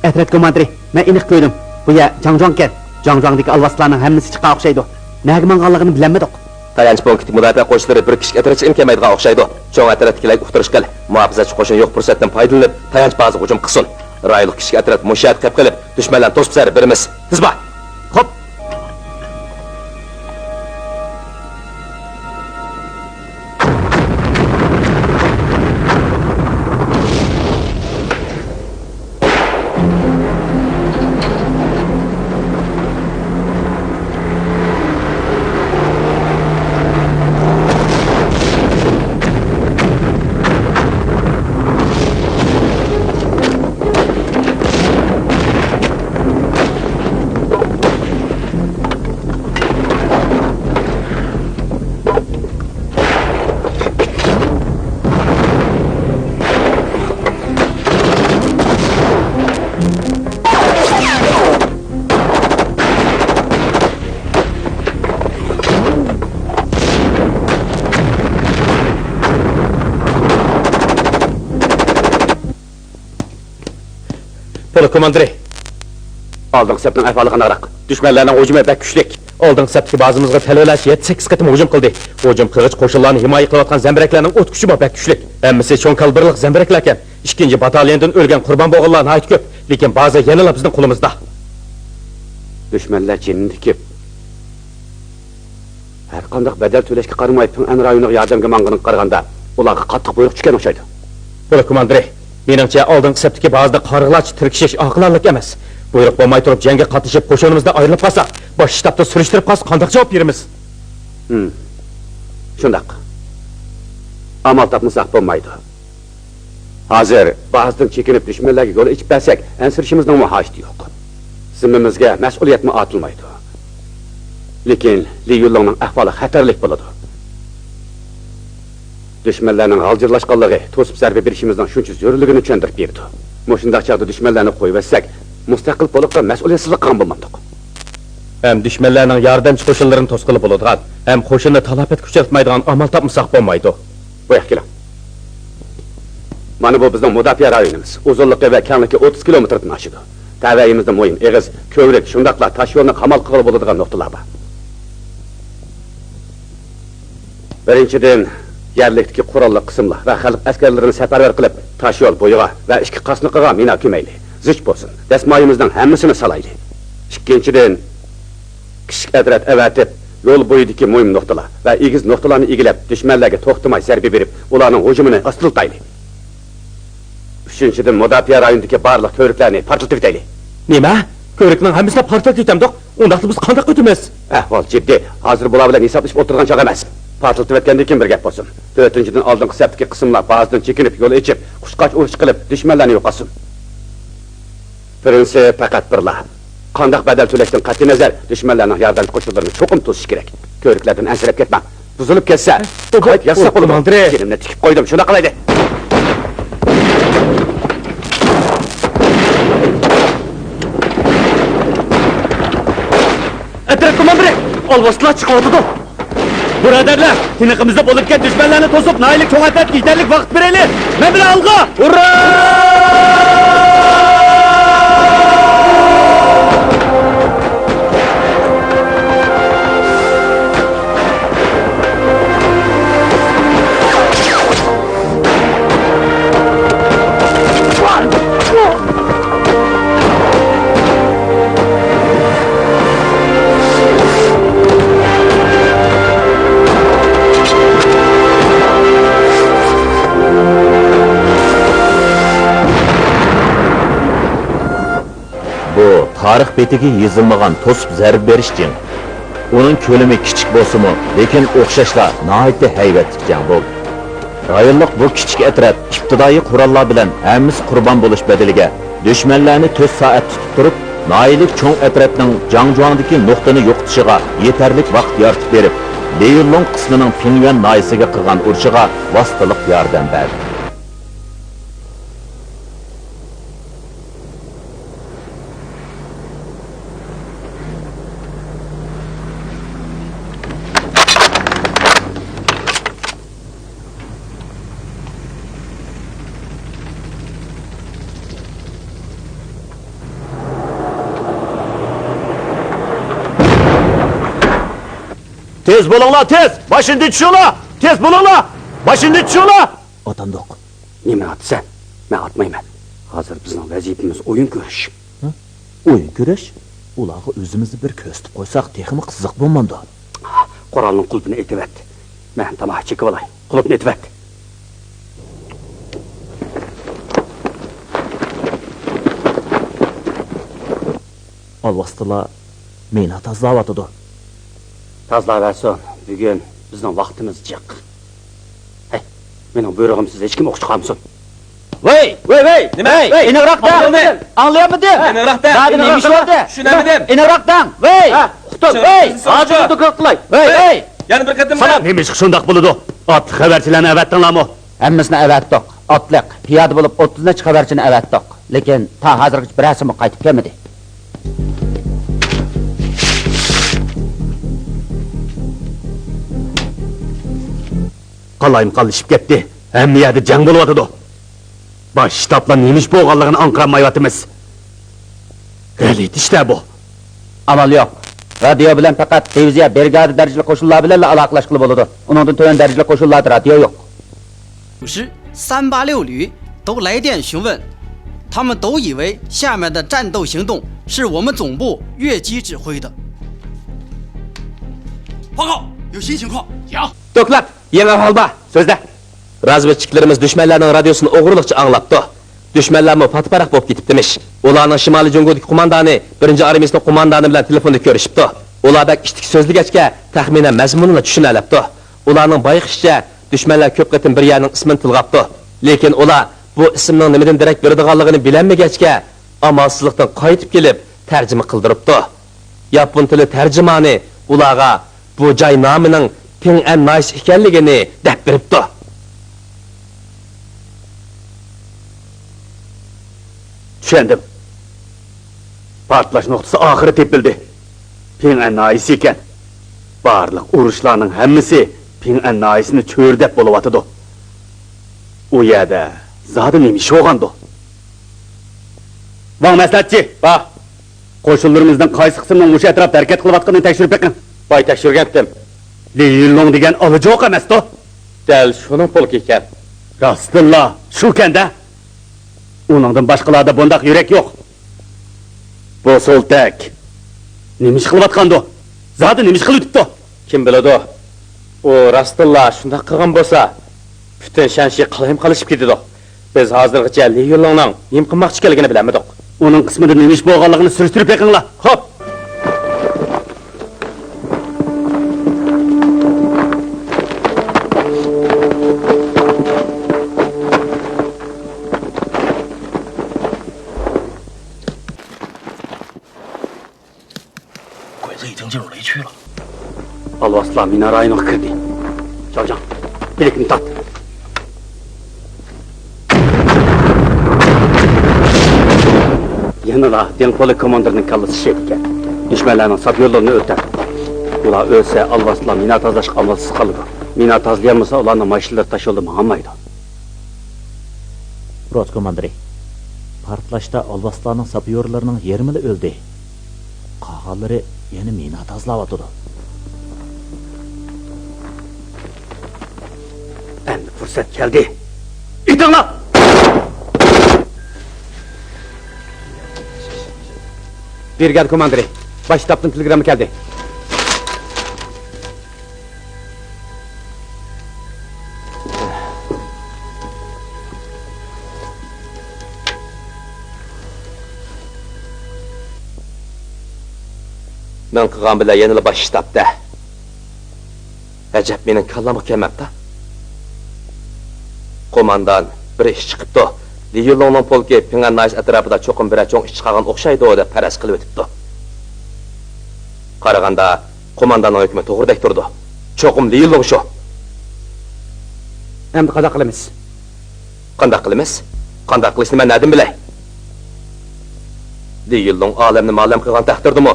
ئەترەت كوماندىرى، مەن ئېنىق كۆردۈم. بۇ يەر جاڭجۇاڭكەن. جاڭجۇاڭدىكى ئالۋاستىلارنىڭ ھەممىسى چىققان ئوخشايدۇ. نەگە ماڭغانلىقىنى بىلەلمىدۇق. تايانچ پونكىتتىكى مۇداپىئە قوشۇنلىرى بىر كىچىك ئەترەتچە ئىنكەمەيدىغان ئوخشايدۇ. چوڭ ئەترەتتىكىلەرگە ئۇقتۇرۇش قىل. مۇھاپىزەتچى قوشۇن يوق پۇرسەتتىن پايدىلىنىپ، تايانچ بازىغا ھۇجۇم قىلسۇن. رايونلۇق كىچىك ئەترەت مۇشۇ يەردە قېپ قېلىپ، دۈشمەنلەرنى توسۇپ زەربە بېرىمىز. تېز بار! خوپ! پولك كوماندىرى. ئالدىنقى سەپنىڭ ئەھۋالى قانداقراق؟ دۈشمەنلەرنىڭ ھۇجۇمى بەك كۈچلۈك. ئالدىنقى سەپتىكى بازىمىزغا تەلۋىلەرچە يەتتە-سەككىز قېتىم ھۇجۇم قىلدى. ھۇجۇم قىلغۇچ قوشۇنلارنى ھىمايە قىلىۋاتقان زەمبىرەكلەرنىڭ ئوت كۈچىمۇ بەك كۈچلۈك. ھەممىسى چوڭ كالىبىرلىق زەمبىرەكلەركەن. ئىككىنچى باتاليوندىن ئۆلگەن قۇربان بولغانلار ناھايىتى كۆپ، لېكىن بازا يەنىلا بىزنىڭ قولىمىزدا. دۈشمەنلەر جېنىنى تىكىپ، ھەرقانداق بەدەل تۆلەشكە قارىماي، پىڭئەن رايونىغا ياردەمگە ماڭغىنىغا قارىغاندا، ئۇلارغا قاتتىق بۇيرۇق چۈشكەن ئوخشايدۇ. پولك كوماندىرى، مېنىڭچە، ئالدىنقى سەپتىكى بازىدا قارىغۇلارچە تىركىشىش ئاقىلانىلىك ئەمەس. بۇيرۇق بولماي تۇرۇپ جەڭگە قاتنىشىپ، قوشۇنىمىزدىن ئايرىلىپ قالسا، باش شتابتا سۈرۈشتۈرۈپ قالسا، قانداق جاۋاب بېرىمىز؟ ھىم. شۇنداق. ئامال تاپمىساق بولمايدۇ. ھازىر بازىدىن چېكىنىپ، دۈشمەنلەرگە يول ئېچىپ بەرسەك، ئەنسىرىشىمىزنىڭمۇ ھاجىتى يوق. زىممىمىزگە مەسئۇلىيەتمۇ ئارتىلمايدۇ. لېكىن لى يۈنلۇڭنىڭ ئەھۋالى خەتەرلىك بولىدۇ. دۈشمەنلەرنىڭ غالجىرلاشقانلىقى توسۇپ زەربە بېرىشىمىزنىڭ شۇنچە زۆرۈرلۈكىنى چۈشەندۈرۈپ بېرىدۇ. مۇشۇنداق چاغدا دۈشمەنلەرنى قويۇۋەتسەك، مۇستەقىل پولكقا مەسئۇلىيەتسىزلىك قىلغان بولمامدۇق؟ ھەم دۈشمەنلەرنىڭ ياردەمچى قوشۇنلىرىنى توسقىلى بولىدىغان، ھەم قوشۇننى تالاپەتكە ئۇچراتمايدىغان ئامال تاپمىساق بولمايدۇ. بۇ ياققا كېلىڭ. مانا بۇ بىزنىڭ مۇداپىئە رايونىمىز. ئۇزۇنلۇقى ۋە كەڭلىكى ئوتتۇز كىلومېتىردىن ئاشىدۇ. تەۋەيىمىزدە مۇھىم ئېغىز، كۆۋرۈك، شۇنداقلا تاشيولنى قامال قىلغىلى بولىدىغان نۇقتىلار بار. بىرىنچىدىن، يەرلىكتىكى قوراللىق قىسىملار ۋە خەلق ئەسكەرلىرىنى سەپەرۋەر قىلىپ، تاشيول بويىغا ۋە ئىككى قاسنىقىغا مىنا كۆمەيلى. زىچ بولسۇن. دەسمايىمىزنىڭ ھەممىسىنى سالايلى. ئىككىنچىدىن، كىچىك ئەترەت ئەۋەتىپ، يول بويىدىكى مۇھىم نۇقتىلار ۋە ئېگىز نۇقتىلارنى ئىگىلەپ، دۈشمەنلەرگە توختىماي زەربە بېرىپ، ئۇلارنىڭ ھۇجۇمىنى ئاستىلىتايلى. ئۈچىنچىدىن، مۇداپىئە رايونىدىكى بارلىق كۆۋرۈكلەرنى پارتلىتىۋېتەيلى. نېمە؟ كۆۋرۈكنىڭ ھەممىسىنى پارتلىتىۋېتەمدۇق؟ ئۇنداقتا بىز قانداق ئۆتىمىز؟ ئەھۋال جىددىي. ھازىر بۇلار بىلەن ھېسابلىشىپ ئولتۇرغان چاغ ئەمەس. پارتلىتىۋەتكەندىن كېيىن بىر گەپ بولسۇن. تۆتىنچىدىن، ئالدىنقى سەپتىكى قىسىملار بازىدىن چېكىنىپ يول ئېچىپ، قۇشقاچ ئۇرۇشى قىلىپ، دۈشمەنلەرنى يوقاتسۇن. پىرىنسىپ پەقەت بىرلا. قانداق بەدەل تۆلەشتىن قەتئىينەزەر، دۈشمەنلەرنىڭ ياردەمچى قوشۇنلىرىنى چوقۇم توسۇش كېرەك. كۆۋرۈكلەردىن ئەنسىرەپ كەتمەڭ. بۇزۇلۇپ كەتسە، قايتا ياساپ بولىدۇ. كوماندىرى. جېنىمنى تىكىپ قويدۇم، شۇنداق قىلايلى. ئەترەت كوماندىرى، ئالۋاستىلار چىقىۋاتىدۇ. بۇرادەرلەر، تىنىقىمىزدا بولۇپ كەتكەن دۈشمەنلەرنى توسۇپ، ناھىيەلىك چوڭ ئەترەتكە يېتەرلىك ۋاقىت بېرەيلى. مەن بىلەن ئالغا! ھۇررا! بۇ تارىخ بېتىگە يېزىلمىغان توسۇپ زەربە بېرىش جېڭى. ئۇنىڭ كۆلىمى كىچىك بولسىمۇ، لېكىن ئوخشاشلا ناھايىتى ھەيۋەتلىك جەڭ بولدى. رايونلۇق بۇ كىچىك ئەترەت ئىپتىدائىي قوراللار بىلەن ھەممىسى قۇربان بولۇش بەدىلىگە، دۈشمەنلەرنى تۆت سائەت تۇتۇپ تۇرۇپ، ناھىيەلىك چوڭ ئەترەتنىڭ جاڭجۇاڭدىكى نۇقتىنى يوقىتىشىغا يېتەرلىك ۋاقىت يارىتىپ بېرىپ، لېيۇلۇڭ قىسمىنىڭ پىڭيۈەن ناھىيەسىگە قىلغان ئۇرۇشىغا ۋاسىتىلىق ياردەم بەردى. تېز بولۇڭلار، تېز! ماشىنىدىن چۈشۈڭلار! تېز بولۇڭلار! ماشىنىدىن چۈشۈڭلار! ئاتامدۇق. نېمىنى ئاتىسەن؟ مەن ئاتمايمەن. ھازىر بىزنىڭ ۋەزىپىمىز ئويۇن كۆرۈش. ھە؟ ئويۇن كۆرۈش؟ ئۇلارغا ئۆزىمىزنى بىر كۆرسىتىپ قويساق، تېخىمۇ قىزىق بولمامدۇ؟ قورالنىڭ قۇلپىنى ئېتىۋەت. مەن تاماكا چېكىۋالاي. قۇلۇپنى ئېتىۋەت. ئالۋاستىلار مىنا تازىلاۋاتىدۇ. تازىلاۋەرسۇن، بۈگۈن بىزنىڭ ۋاقتىمىز جىق. ھەي، مېنىڭ بۇيرۇغۇمسىز ھېچكىم ئوق چىقارمىسۇن. ۋەي! ۋەي، ۋەي! نېمە؟ ۋەي! ۋەي! ئېنىقراق دەڭ! ئاڭلىمىدىم! ئاڭلىيالمىدىم! ئېنىقراق دەڭ! زادى ئېنىقراق دەڭ! ئېنىقراق دەڭ! چۈشىنەلمىدىم! ئېنىقراق دەڭ! ۋەي! ھە؟ ئۇقتۇم! ۋەي! ھازىر دوكلات قىلاي! ۋەي! ۋەي! يەنە بىر قېتىم دەڭ! نېمىشقا شۇنداق بولىدۇ؟ ئاتلىق خەۋەرچىلەرنى ئەۋەتتىڭلارمۇ؟ ھەممىسىنى ئەۋەتتۇق. ئاتلىق، پىيادە بولۇپ ئوتتۇز نەچچە خەۋەرچىنى ئەۋەتتۇق. لېكىن تا ھازىرغىچە بىرەرسىمۇ قايتىپ كەلمىدى. قالايمىقانلىشىپ كەتتى. ھەممە يەردە جەڭ بولۇۋاتىدۇ. باش شتابلار نېمە ئىش بولغانلىقىنى ئاڭقىرالمايۋاتىمىز. ئېلىۋېتىش-دە بۇ. ئامال يوق. رادىيو بىلەن پەقەت دىۋىزىيە، برىگادا دەرىجىلىك قوشۇنلار بىلەنلا ئالاقىلەشكىلى بولىدۇ. ئۇنىڭدىن تۆۋەن دەرىجىلىك قوشۇنلاردا رادىيو يوق. 是三八六旅都来电询问，他们都以为下面的战斗行动是我们总部越级指挥的。报告，有新情况。有。 دوكلات! يېڭى ئەھۋال بار! سۆزلە! رازۋېدچىكلىرىمىز دۈشمەنلەرنىڭ رادىيوسىنى ئوغرىلىقچە ئاڭلاپتۇ. دۈشمەنلەرمۇ پاتىپاراق بولۇپ كېتىپتىمىش. ئۇلارنىڭ شىمالىي جۇڭگودىكى قوماندانى بىرىنچى ئارمىيىسىنىڭ قوماندانى بىلەن تېلېفوندا كۆرۈشۈپتۇ. ئۇلار بەك ئىتتىك سۆزلىگەچكە، تەخمىنەن مەزمۇنىنى چۈشىنەلەپتۇ. ئۇلارنىڭ بايقىشىچە، دۈشمەنلەر كۆپ قېتىم بىر يەرنىڭ ئىسمىنى تىلغاپتۇ. لېكىن ئۇلار بۇ ئىسىمنىڭ نېمىدىن دېرەك بېرىدىغانلىقىنى بىلەلمىگەچكە، ئامالسىزلىقتىن قايتىپ كېلىپ تەرجىمە قىلدۇرۇپتۇ. ياپون تىلى تەرجىمانى ئۇلارغا بۇ جاي نامىنىڭ پىڭئەن ناھىيەسى ئىكەنلىكىنى دەپ بېرىپتۇ. چۈشەندىم. پارتلاش نۇقتىسى ئاخىرى تېپىلدى. پىڭئەن ناھىيەسى ئىكەن. بارلىق ئۇرۇشلارنىڭ ھەممىسى پىڭئەن ناھىيەسىنى چۆرىدەپ بولۇۋاتىدۇ. ئۇ يەردە زادى نېمە ئىش بولغاندۇ؟ ۋاڭ مەسلىھەتچى! بار. قوشۇنلىرىمىزنىڭ قايسى قىسمىنىڭ مۇشۇ ئەتراپتا ھەرىكەت قىلىۋاتقىنىنى تەكشۈرۈپ بېقىڭ. باي، تەكشۈرگەنتىم. لى يۈنلۇڭ دېگەن ئالا جوق ئەمەستۇ؟ دەل شۇنىڭ پولكى ئىكەن. راستتىنلا شۇكەن-دە. ئۇنىڭدىن باشقىلاردا بۇنداق يۈرەك يوق. بۇ سولتەك نېمە ئىش قىلىۋاتقاندۇ؟ زادى نېمە ئىش قىلىۋېتىپتۇ؟ كىم بىلىدۇ؟ ئۇ راستتىنلا شۇنداق قىلغان بولسا، پۈتۈن شەنشى قالايمىقانلىشىپ كېتىدۇ. بىز ھازىرغىچە لى يۈنلۇڭنىڭ نېمە قىلماقچى ئىكەنلىكىنى بىلەلمىدۇق. ئۇنىڭ قىسمىدا نېمە ئىش بولغانلىقىنى سۈرۈشتۈرۈپ بېقىڭلار. خوپ! ئالۋاستىلار مىنا رايونىغا كىردى. جاۋجاڭ، بىلىكنى تارت. يەنىلا دېڭ پولك كوماندىرىنىڭ كاللىسى شېھىت ئىكەن. دۈشمەنلەرنىڭ ساپيورلىرىنى ئۆلتۈر. ئۇلار ئۆلسە، ئالۋاستىلار مىنا تازىلاشقا ئامالسىز قالىدۇ. مىنا تازىلىيالمىسا، ئۇلارنىڭ ماشىنىلىرى تاشيولدا ماڭالمايدۇ. روتا كوماندىرى، پارتلاشتا ئالۋاستىلارنىڭ ساپيورلىرىنىڭ يېرىمىلا ئۆلدى. قالغانلىرى يەنە مىنا تازىلاۋاتىدۇ. ئەمدى پۇرسەت كەلدى. ئېتىڭلار! برىگادا كوماندىرى، باش شتابتىن تېلېگرامما كەلدى. مەن قىلغان بىلەن يەنىلا باش شتابتا. ئەجەب، مېنىڭ كاللامغا كەلمەپتۇ. قوماندان، بىر ئىش چىقىپتۇ. لى يۈنلۇڭنىڭ پولكى پىڭئەن ناھىيەسى ئەتراپىدا چوقۇم بىرەر چوڭ ئىش چىقارغان ئوخشايدۇ، دەپ پەرەز قىلىۋېتىپتۇ. قارىغاندا، قومانداننىڭ ھۆكمى توغرىدەك تۇرىدۇ. چوقۇم لى يۈنلۇڭ شۇ. ئەمدى قانداق قىلىمىز؟ قانداق قىلىمىز؟ قانداق قىلىشنى مەن نەدىن بىلەي؟ لى يۈنلۇڭ ئالەمنى مالەم قىلغان تەقدىردىمۇ،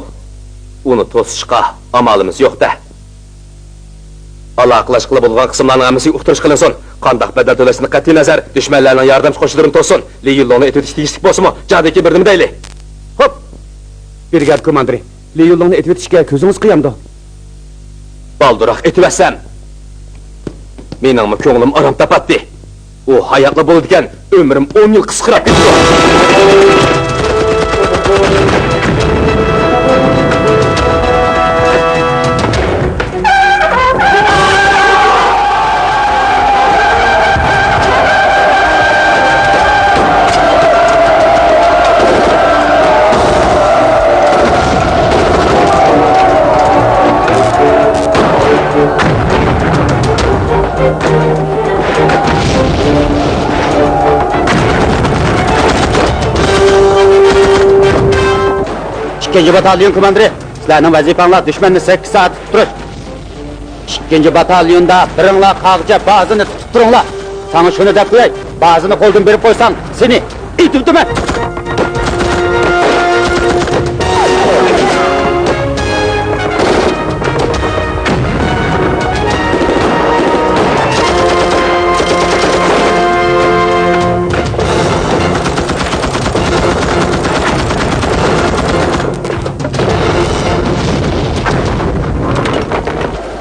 ئۇنى توسۇشقا ئامالىمىز يوق-دە. ئالاقىلەشكىلى بولغان قىسىملارنىڭ ھەممىسىگە ئۇقتۇرۇش قىلىنسۇن. قانداق بەدەل تۆلەشتىن قەتئىينەزەر، دۈشمەنلەرنىڭ ياردەمچى قوشۇنلىرىنى توسسۇن. لى يۈنلۇڭنى ئېتىۋېتىش تېگىشلىك بولسىمۇ، جادىكى بىردىمە دەيلى. خوپ! برىگادا كوماندىرى، لى يۈنلۇڭنى ئېتىۋېتىشكە كۆزىڭىز قىيامدۇ؟ بالدۇرراق ئېتىۋەتسەم، مېنىڭمۇ كۆڭلۈم ئارام تاپاتتى. ئۇ ھاياتلا بولىدىكەن، ئۆمرۈم ئون يىل قىسقىراپ كېتىدۇ. ئىككىنچى باتاليون كوماندىرى، سىلەرنىڭ ۋەزىپەڭلار دۈشمەننى سەككىز سائەت تۇتۇپ تۇرۇش. ئىككىنچى باتاليوندا بىرىڭلار قاغىچە بازىنى تۇتۇپ تۇرۇڭلار. ساڭا شۇنى دەپ قوياي، بازىنى قولدىن بېرىپ قويساڭ، سېنى ئېتىۋېتىمەن.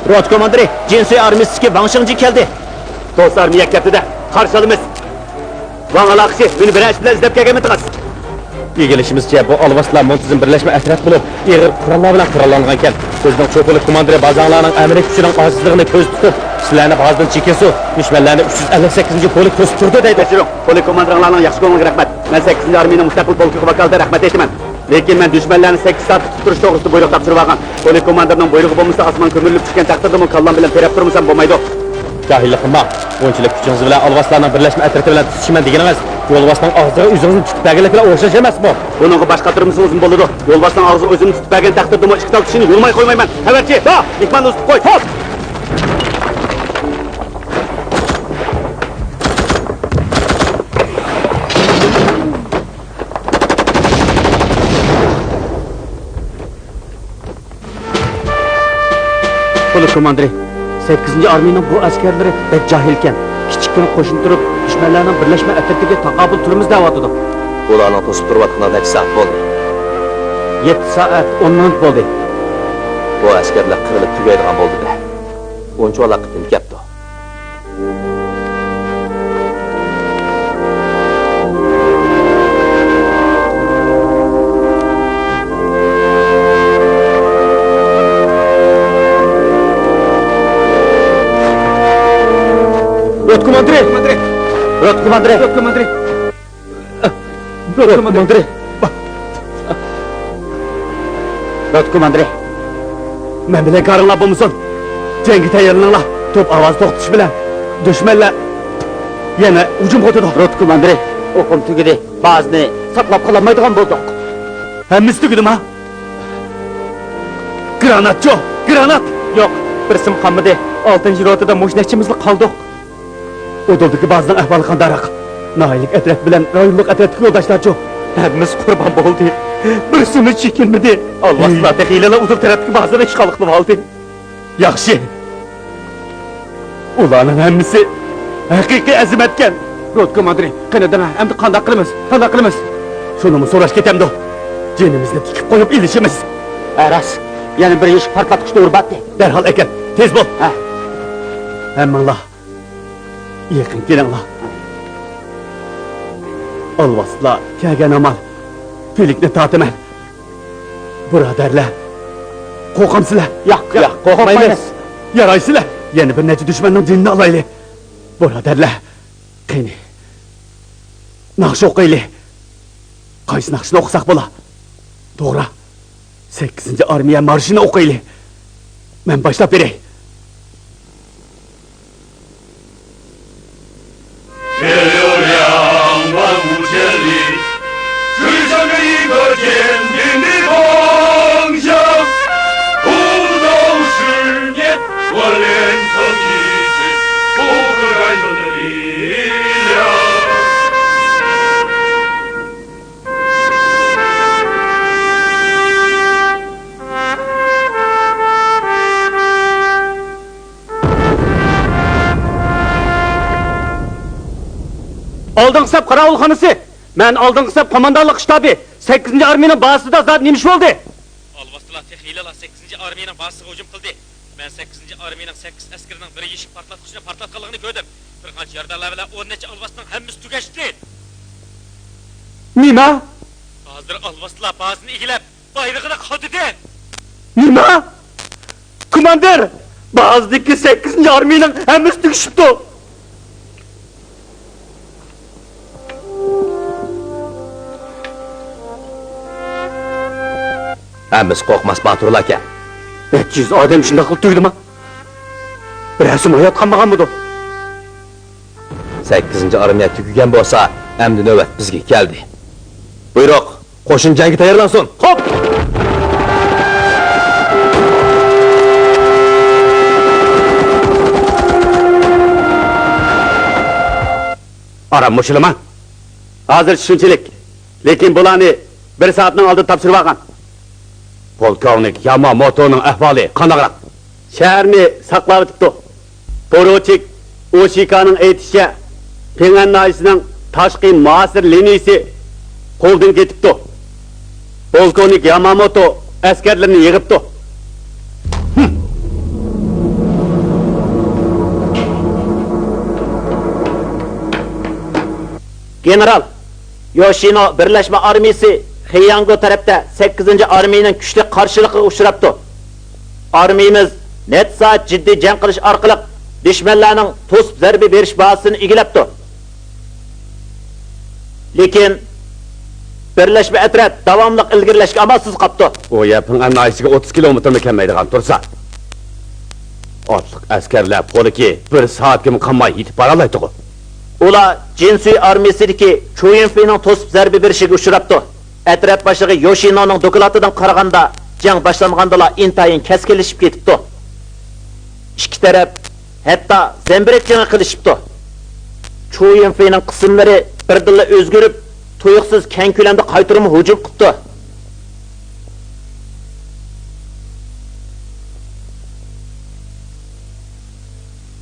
روتا كوماندىرى، جىنسۇي ئارمىيىسىدىكى ۋاڭ شېڭجى كەلدى. دوست ئارمىيە كەپتىدە، قارشى ئالىمىز. ۋاڭ ئالاقىشى، مېنى بىرەر ئىش بىلەن ئىزدەپ كەلگەنمىدىڭىز؟ ئىگىلىشىمىزچە، بۇ ئالۋاستىلار مۇنتىزىم بىرلەشمە ئەترەت بولۇپ، ئېغىر قوراللار بىلەن قوراللانغانىكەن. بىزنىڭ چوپۇلۇك كوماندىرى بازاڭلارنىڭ ئەمەلىي كۈچىنىڭ ئاجىزلىقىنى كۆزدە تۇتۇپ، سىلەرنى بازىدىن چېكىنسۇ، دۈشمەنلەرنى ئۈچ يۈز ئەللىك سەككىزىنچى پولك توسۇپ تۇرىدۇ دەيدۇ. تەكشۈرۈڭ. پولك كوماندىرىڭلارنىڭ ياخشى كۆڭلىگە رەھمەت. مەن سەككىزىنچى ئارمىيەنىڭ مۇستەقىل پولكىغا ۋاكالىتەن رەھمەت ئېيتىمەن. لېكىن مەن دۈشمەنلەرنى سەككىز سائەت تۇتۇپ تۇرۇش توغرىسىدا بۇيرۇق تاپشۇرۇۋالغان. پولك كوماندىرىنىڭ بۇيرۇقى بولمىسا، ئاسمان كۆمۈرۈلۈپ چۈشكەن تەقدىردىمۇ كاللام بىلەن تىرەپ تۇرمىسام بولمايدۇ. جاھىللىق قىلماڭ. بۇنچىلىك كۈچىڭىز بىلەن ئالۋاستىلارنىڭ بىرلەشمە ئەترىتى بىلەن تۇتىشىمەن دېگىنىڭىز يولۋاسنىڭ ئاغزىغا ئۆزىڭىزنى تۇتۇپ بەرگەنلىك بىلەن ئوخشاش ئەمەسمۇ؟ بۇنىڭغا باش قاتۇرمىسىڭىزمۇ بولىدۇ. يولۋاسنىڭ ئاغزىغا ئۆزۈمنى تۇتۇپ بەرگەن تەقدىردىمۇ ئىككى تال كىشىنى يۇلماي قويمايمەن. خەۋەرچى، با! مېھماننى ئۇزىتىپ قوي. ھوپ! پولك كوماندىرى، سەككىزىنچى ئارمىيىنىڭ بۇ ئەسكەرلىرى بەك جاھىلكەن. كىچىككىنە قوشۇن تۇرۇپ، دۈشمەنلەرنىڭ بىرلەشمە ئەترىتىگە تاقابىل تۇرىمىز دەۋاتىدۇ. ئۇلارنىڭ توسۇپ تۇرۇۋاتقىنىغا نەچچە سائەت بولدى؟ يەتتە سائەت ئون مىنۇت بولدى. بۇ ئەسكەرلەر قىرىلىپ تۈگەيدىغان بولدى-دە. ئۇنچىۋالا قېتىم كەپتۇ. روتا كوماندىرى! روتا كوماندىرى! روتا كوماندىرى! روتا كوماندىرى! روتا كوماندىرى! مەن بىلەن كارىڭلار بولمىسۇن! جەڭگە تەييارلىنىڭلار! توپ ئاۋازى توختىشى بىلەن دۈشمەنلەر يەنە ھۇجۇمغا ئۆتىدۇ! روتا كوماندىرى! ئوقۇم تۈگىدى. بازىنى ساقلاپ قالالمايدىغان بولدۇق. ھەممىسى تۈگىدىما؟ گراناتچۇ؟ گرانات؟ يوق، بىرسىمۇ قالمىدى. ئالتىنچى روتىدا مۇشۇ نەچچىمىزلا قالدۇق. ئۇدۇلدىكى بازىنىڭ ئەھۋالى قانداقراق؟ ناھىيەلىك ئەترەت بىلەن رايونلۇق ئەترەتتىكى يولداشلارچۇ؟ ھەممىسى قۇربان بولدى. بىرسىمۇ چېكىنمىدى. ئالۋاستىلار تېخى ھېلىلا ئۇدۇل تەرەپتىكى بازىنى ئىشغال قىلىۋالدى. ياخشى. ئۇلارنىڭ ھەممىسى ھەقىقىي ئەزىمەتكەن. روتا كوماندىرى، قېنى دەڭە، ئەمدى قانداق قىلىمىز؟ قانداق قىلىمىز؟ شۇنىمۇ سوراش كېتەمدۇ؟ جېنىمىزنى تىكىپ قويۇپ ئېلىشىمىز. ھە، راست. يەنە بىر يېشىك پارتلاتقۇچ دورا بارتى. دەرھال ئەكەل. تېز بول. ھە. ھەممىڭلار يېقىن كېلىڭلار. ئالۋاستىلار كەلگەن ھامان پىلىكنى تارتىمەن. بۇرادەرلەر، قورقامسىلەر؟ ياق، ياق، قورقمايمىز. يارايسىلەر، يەنە بىر نەچچە دۈشمەننىڭ جېنىنى ئالايلى. بۇرادەرلەر، قېنى، ناخشا ئوقۇيلى. قايسى ناخشىنى ئوقۇساق بولا؟ توغرا، سەككىزىنچى ئارمىيە مارشىنى ئوقۇيلى. مەن باشلاپ بېرەي. ئالدىنقى سەپ قاراۋۇلخانىسى، مەن ئالدىنقى سەپ قوماندانلىق شتابى، سەككىزىنچى ئارمىيەنىڭ بازىسىدا زادى نېمە ئىش بولدى؟ ئالۋاستىلار تېخى ھېلىلا سەككىزىنچى ئارمىيەنىڭ بازىسىغا ھۇجۇم قىلدى. مەن سەككىزىنچى ئارمىيەنىڭ سەككىز ئەسكىرىنىڭ بىر يېشىك پارتلاتقۇچىنى پارتلاتقانلىقىنى كۆردۈم. بىر قانچە يارىدارلار بىلەن ئون نەچچە ئالۋاستىنىڭ ھەممىسى تۈگەشتى. نېمە؟ ھازىر ئالۋاستىلار بازىنى ئىگىلەپ، بايرىقىنى قاتىدى. نېمە؟ كوماندىر! بازىدىكى سەككىزىنچى ئارمىيەنىڭ ھەممىسى تۈگىشىپتۇ. ھەممىسى قورقماس باتۇرلاركەن. نەچچە يۈز ئادەم شۇنداقلا تۈگىدىما؟ بىرەرسىمۇ ھايات قالمىغانمىدۇ؟ سەككىزىنچى ئارمىيە تۈگىگەن بولسا، ئەمدى نۆۋەت بىزگە كەلدى. بۇيرۇق، قوشۇن جەڭگە تەييارلانسۇن! خوپ! ئارام مۇشۇلىما؟ ھازىرچە شۇنچىلىك. لېكىن بۇلارنى بىر سائەتنىڭ ئالدىدا تاپشۇرۇۋالغان. پولكوۋنىك ياماموتونىڭ ئەھۋالى قانداقراق؟ شەھەرنى ساقلاۋېتىپتۇ. پوروچىك ئوشىكانىڭ ئېيتىشىچە، پىڭئەن ناھىيىسىنىڭ تاشقى مۇھاسىرە لىنىيىسى قولدىن كېتىپتۇ. پولكوۋنىك ياماموتو ئەسكەرلىرىنى يىغىپتۇ. گېنېرال، يوشىنو بىرلەشمە ئارمىيىسى خېياڭگو تەرەپتە سەككىزىنچى ئارمىيىنىڭ كۈچلۈك قارشىلىقىغا ئۇچراپتۇ. ئارمىيىمىز نەچچە سائەت جىددىي جەڭ قىلىش ئارقىلىق دۈشمەنلەرنىڭ توسۇپ زەربە بېرىش بازىسىنى ئىگىلەپتۇ. لېكىن بىرلەشمە ئەترەت داۋاملىق ئىلگىرىلەشكە ئامالسىز قاپتۇ. ئۇ يەر پىڭئەن ناھىيەسىگە ئوتتۇز كىلومېتىرمۇ كەلمەيدىغان تۇرسا، ئاتلىق ئەسكەرلەر پولكى بىر سائەتكىمۇ قالماي يېتىپ بارالايتتىغۇ. ئۇلار جىنسۈي ئارمىيىسىدىكى چۇ يۈنفېينىڭ توسۇپ زەربە بېرىشىگە ئۇچراپتۇ. ئەترەت باشلىقى يوشىنونىڭ دوكلاتىدىن قارىغاندا، جەڭ باشلانغاندىلا ئىنتايىن كەسكىنلىشىپ كېتىپتۇ. ئىككى تەرەپ ھەتتا زەمبىرەك جېڭى قىلىشىپتۇ. چۇ يۈنفېينىڭ قىسىملىرى بىردىنلا ئۆزگىرىپ، تۇيۇقسىز كەڭ كۆلەمدە قايتۇرما ھۇجۇم قىپتۇ.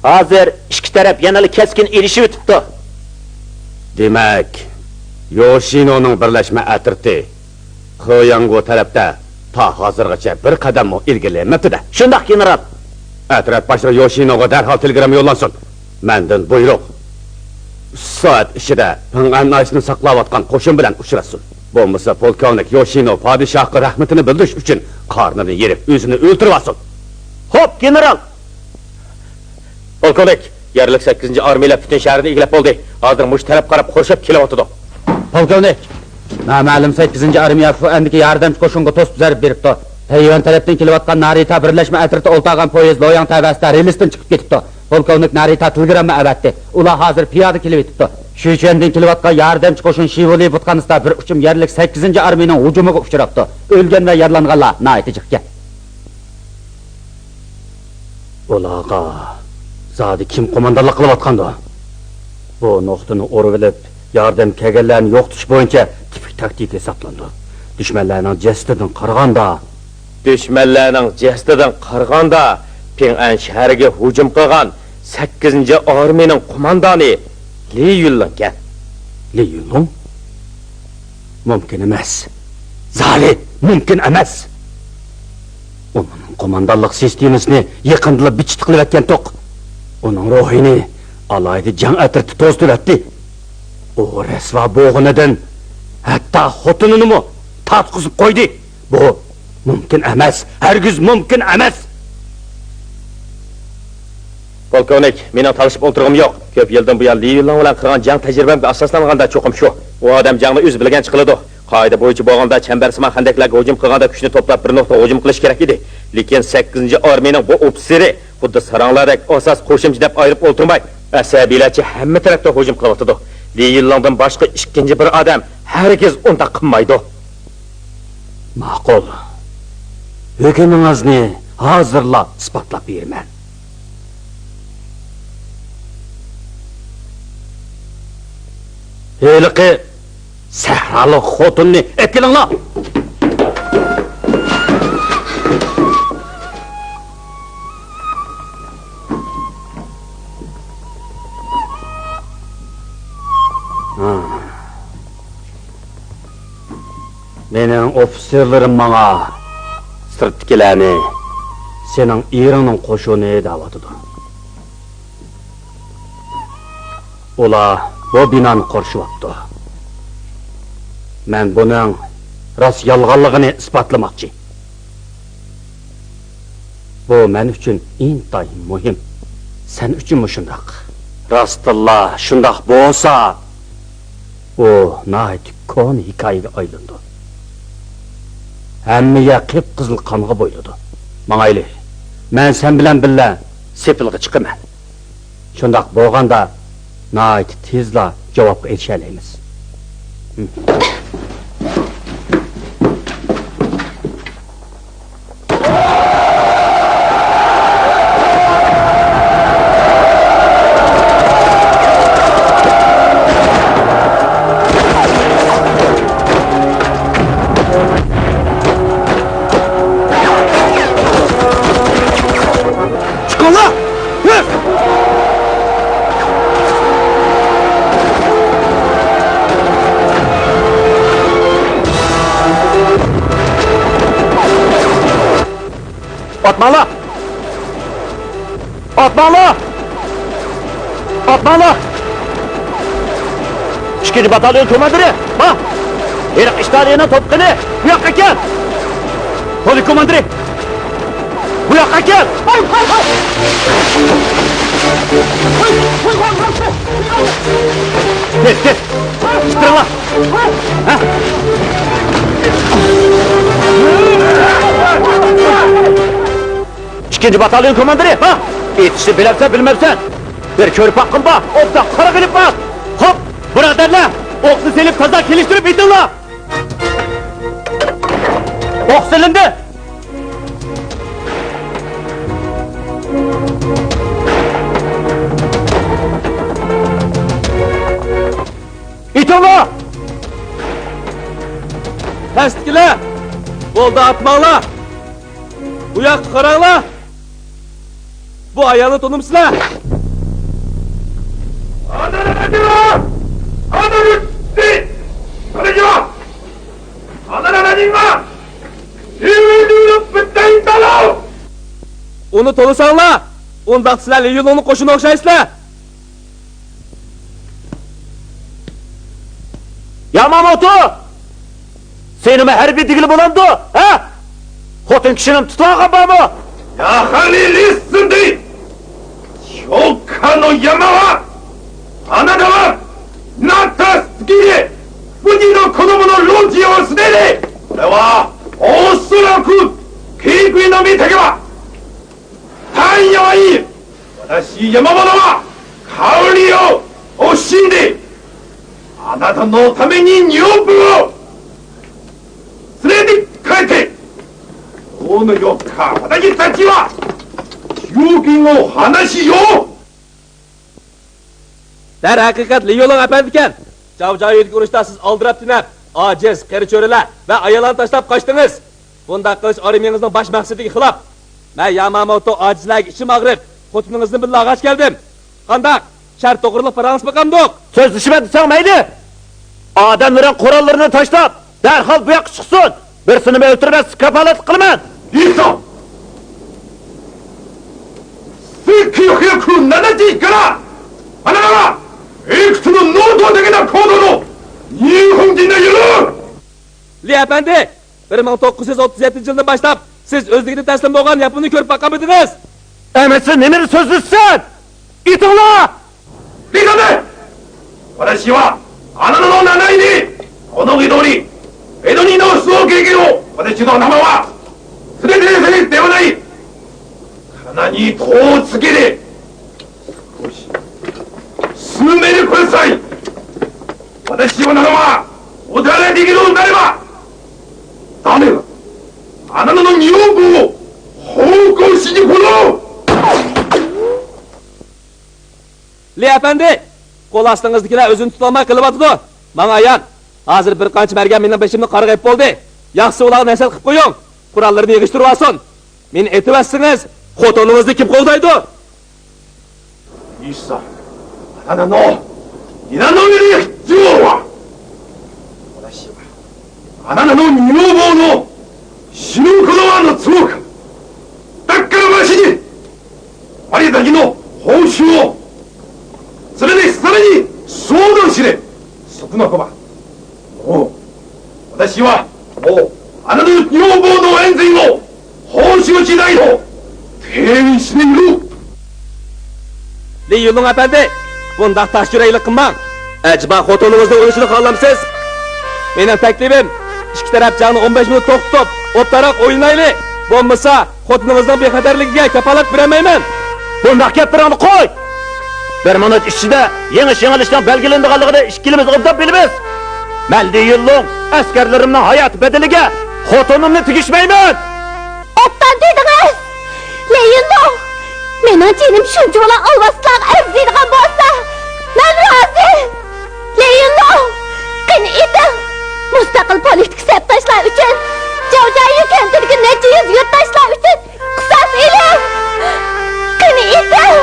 ھازىر ئىككى تەرەپ يەنىلا كەسكىن ئېلىشىۋېتىپتۇ. دېمەك، يوشىنونىڭ بىرلەشمە ئەترىتى خېياڭگو تەرەپتە تا ھازىرغىچە بىر قەدەممۇ ئىلگىرىلىيەلمەپتۇ-دە. شۇنداق، گېنېرال. ئەترەت باشلىقى يوشىنوغا دەرھال تېلېگرامما يوللانسۇن. مەندىن بۇيرۇق، ئۈچ سائەت ئىچىدە پىڭئەن ناھىيەسىنى ساقلاۋاتقان قوشۇن بىلەن ئۇچراشسۇن. بولمىسا پولكوۋنىك يوشىنو پادىشاھقا رەھمىتىنى بىلدۈرۈش ئۈچۈن قارنىنى يېرىپ، ئۆزىنى ئۆلتۈرۈۋالسۇن. خوپ، گېنېرال! پولكوۋنىك، يەرلىك سەككىزىنچى ئارمىيەلەر پۈتۈن شەھەرنى ئىگىلەپ بولدى. ھازىر مۇشۇ تەرەپ قاراپ قورشاپ كېلىۋاتىدۇ. پولكوۋنىك، نامەلۇم سەككىزىنچى ئارمىيە فۇئەندىكى ياردەمچى قوشۇنغا توسۇپ زەربە بېرىپتۇ. تەيۋەن تەرەپتىن كېلىۋاتقان نارىتا بىرلەشمە ئەترىتى ئولتۇرغان پويىز لوياڭ تەۋەسىدە رېلىستىن چىقىپ كېتىپتۇ. پولكوۋنىك نارىتا تېلېگرامما ئەۋەتتى. ئۇلار ھازىر پىيادە كېلىۋېتىپتۇ. شۈچۈەندىن كېلىۋاتقان ياردەمچى قوشۇن شىۋۇلى بۇتخانىسىدا بىر ئۇچۇم يەرلىك سەككىزىنچى ئارمىيىنىڭ ھۇجۇمىغا ئۇچراپتۇ. ئۆلگەن ۋە يارىلانغانلار ناھايىتى جىق ئىكەن. ئۇلارغا زادى كىم قوماندانلىق قىلىۋاتقاندۇ؟ بۇ نۇقتىنى ئۇرۇۋېلىپ، ياردەم كەلگەنلەرنى يوقىتىش بويىچە تىپىك تاكتىكا ھېسابلىنىدۇ. دۈشمەنلەرنىڭ جەسىتىدىن قارىغاندا، دۈشمەنلەرنىڭ جەسىتىدىن قارىغاندا، پىڭئەن شەھىرىگە ھۇجۇم قىلغان سەككىزىنچى ئارمىيىنىڭ قوماندانى لى يۈنلۇڭكەن. لى يۈنلۇڭ؟ مۇمكىن ئەمەس. زادى مۇمكىن ئەمەس. ئۇنىڭ قوماندانلىق سىستېمىسىنى يېقىندىلا بىچىتقا قىلىۋەتكەنتۇق. ئۇنىڭ روھىنى ئالاھىدە جەڭ ئەترىتى توزۇتۇۋەتتى. ئۇ رەسۋا بولغىنىدىن ھەتتا خوتۇنىنىمۇ تارتقۇزۇپ قويدى. بۇ مۇمكىن ئەمەس، ھەرگىز مۇمكىن ئەمەس! پولكوۋنىك، مېنىڭ تالىشىپ ئولتۇرغۇم يوق. كۆپ يىلدىن بۇيان لى يۈنلۇڭ بىلەن قىلغان جەڭ تەجرىبەمگە ئاساسلانغاندا چوقۇم شۇ. ئۇ ئادەم جەڭنى ئۆزى بىلگەنچە قىلىدۇ. قائىدە بويىچە بولغاندا چەمبەرسىمان خەندەكلەرگە ھۇجۇم قىلغاندا كۈچنى توپلاپ بىر نۇقتىغا ھۇجۇم قىلىشى كېرەك ئىدى. لېكىن سەككىزىنچى ئارمىيىنىڭ بۇ ئوفىتسېرى خۇددى ساراڭلاردەك ئاساس قوشۇمچە دەپ ئايرىپ ئولتۇرماي، ئەسەبىيلەرچە ھەممە تەرەپتە ھۇجۇم قىلىۋاتىدۇ. لى يۈنلۇڭدىن باشقا ئىككىنچى بىر ئادەم ھەرگىز ئۇنداق قىلمايدۇ. ماقۇل. ھۆكۈمىڭىزنى ھازىرلا ئىسپاتلاپ بېرىمەن. ھېلىقى سەھرالىق خوتۇننى ئەكېلىڭلار! ھا. مېنىڭ ئوفىتسېرلىرىم ماڭا سىرتتىكىلەرنى سېنىڭ ئېرىڭنىڭ قوشۇنى دەۋاتىدۇ. ئۇلار بۇ بىنانى قورشىۋاپتۇ. مەن بۇنىڭ راست يالغانلىقىنى ئىسپاتلىماقچى. بۇ مەن ئۈچۈن ئىنتايىن مۇھىم. سەن ئۈچۈنمۇ شۇنداق. راستتىنلا شۇنداق بولسا، ئۇ ناھايىتى كونا ھېكايىگە ئايلىنىدۇ. ھەممە يەر قىپقىزىل قانغا بويىلىدۇ. ماڭايلى، مەن سەن بىلەن بىللە سېپىلغا چىقىمەن. شۇنداق بولغاندا، ناھايىتى تېزلا جاۋابقا ئېرىشەلەيمىز. چىقىڭلار! ئاتماڭلار! ئاتماڭلار! ئاتماڭلار! ئىككى ئىككىنچى باتاليون كوماندىرى، ما! ھېلىقى ئىتالىيەنىڭ توپقىنى، بۇ ياققا كەل! پولك كوماندىرى، بۇ ياققا كەل! تېز، تېز! ئىتتىرىڭلار! ھە؟ ئىككىنچى باتاليون كوماندىرى، ھا؟ ئېتىشنى بىلەمسەن، بىلمەمسەن؟ بىر كۆرۈپ باققىن بار، ئوبدان قارا قىلىپ باق! خوپ، بۇرادەرلەر، ئوقنى سېلىپ تازا كېلىشتۈرۈپ ئېتىڭلار! ئوق سېلىندى! ئېتىڭلار! پەستىكىلەر! بولدى، ئاتماڭلار! بۇ ياققا قاراڭلار! بۇ ئايالنى تونۇمسىلەر؟ ئۇنى تونۇساڭلار، ئۇنداقتا سىلەر لى يۈنلۇڭنىڭ قوشۇنىغا ئوخشايسىلەر. ياماموتو! سېنىمۇ ھەربىي دېگىلى بولامدۇ، ھە؟ خوتۇن كىشىنى تۇتۇۋالغان بارمۇ؟ やはりリッスンで、評価の山は、あなたは、なったすきで、無事の子供の老人を捨てて、これは、おそらく、警備の見たけは、 太陽に、私、山本は、香りを惜しんで、あなたのために女房を連れて帰って、どうのよっか、私たちは、給金を話しよう。 دەرھەقىقەت، لى يۈنلۇڭ ئەپەندىكەن. جاۋجايۈدىكى ئۇرۇشتا سىز ئالدىراپ-تېنەپ، ئاجىز، قېرى چۆرىلەر ۋە ئاياللارنى تاشلاپ قاچتىڭىز. بۇنداق قىلىش ئارمىيىڭىزنىڭ باش مەقسىتىگە خىلاپ. مەن ياماموتو ئاجىزلارغا ئىچىم ئاغرىپ، خوتۇنىڭىزنى بىللە ئالغاچ كەلدىم. قانداق؟ شەرت توغرىلىق پاراڭلىشىپ باقامدۇق؟ سۆزلىشىمەن دېسەڭ مەيلى. ئادەملىرىڭ قوراللىرىنى تاشلاپ، دەرھال بۇ ياققا چىقسۇن! بىرسىنىمۇ ئۆلتۈرمەسلىككە كاپالەتلىك قىلىمەن! いいぞ！ せんきゅうひゃくななじゅういちから、あなたは、いくつの能動的な行動の日本人の夜 لى ئەپەندى، بىر مىڭ توققۇز يۈز ئوتتۇز يەتتىنچى يىلدىن باشلاپ سىز ئۆزلۈكىدىن تەسلىم بولغان ياپوننى كۆرۈپ باققانمىدىڭىز؟ ئەمىسە نېمىنى سۆزلىسەن؟ ئېيتىڭلار! リカで、私はあなたの名前に、この井戸に、江戸にの出場経験を、私の名前は、すべてではない、かなにとをつけて、少し、進めてください。私はならば、お手洗いできるのであれば、ダメだ。あなたの女房を奉公しに来よう。 لى ئەپەندى، قول ئاستىڭىزدىكىلەر ئۆزىنى تۇتالماي قېلىۋاتىدۇ. ماڭا ئايان، ھازىر بىر قانچە مەرگەن مېنىڭ بېشىمنى قارىغا ئېلىپ بولدى. ياخشىسى ئۇلارغا نەسىھەت قىلىپ قويۇڭ. قوراللىرىنى يىغىشتۇرۇۋالسۇن. مېنى ئېتىۋەتسىڭىز، خوتۇنىڭىزنى كىم قوغدايدۇ؟ いいさ、あなたの、皆の上に必要は、私は、あなたの女房の死ぬことは望むか。だから私に、 マリアたちの報酬を、それでさらに相談しれ、そこの子は、もう、私は、もう、あなたの女房の安全を報酬しないと、手にしている。 لى يۈنلۇڭ ئەپەندى، بۇنداق تاش يۈرەكلىك قىلماڭ. ئەجەبا خوتۇنىڭىزنىڭ ئۆلۈشىنى خالامسىز؟ مېنىڭ تەكلىپىم، ئىككى تەرەپ جەڭنى ئون بەش مىنۇت توختىتىپ، ئوبدانراق ئويلىنايلى. بولمىسا، خوتۇنىڭىزنىڭ بىخەتەرلىكىگە كاپالەت بېرەلمەيمەن. بۇنداق گەپلىرىڭنى قوي! بىر مىنۇت ئىچىدە يېڭىش-يېڭىلىشنىڭ بەلگىلىنىدىغانلىقىنى ئىككىلىمىز ئوبدان بىلىمىز. مەن لى يۈنلۇڭ ئەسكەرلىرىمنىڭ ھاياتى بەدىلىگە خوتۇنۇمنى تېگىشمەيمەن! ئوبدان دېدىڭىز! لى يۈنلۇڭ، مېنىڭ جېنىم شۇنچىۋالا ئالۋاستىلارغا ئەرزىيدىغان بولسا، مەن رازى! لى يۈنلۇڭ، قېنى ئېيتىڭ، مۇستەقىل پولىتىكا سەپداشلار ئۈچۈن، جاۋجايۈ كەنتىدىكى نەچچە يۈز يۇرتداشلار ئۈچۈن قىساس ئېلىڭ! قېنى ئېيتىڭ!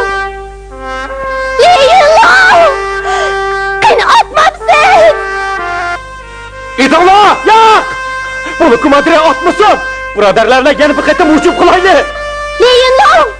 لى يۈنلۇڭ! قېنى ئاتمامسىز؟ ئېيتىڭلار! ياق! بۇنى كوماندىر ئاتمىسۇن! بۇرادەرلەر بىلەن يەنە بىر قېتىم ھۇجۇم قىلايلى! لى يۈنلۇڭ!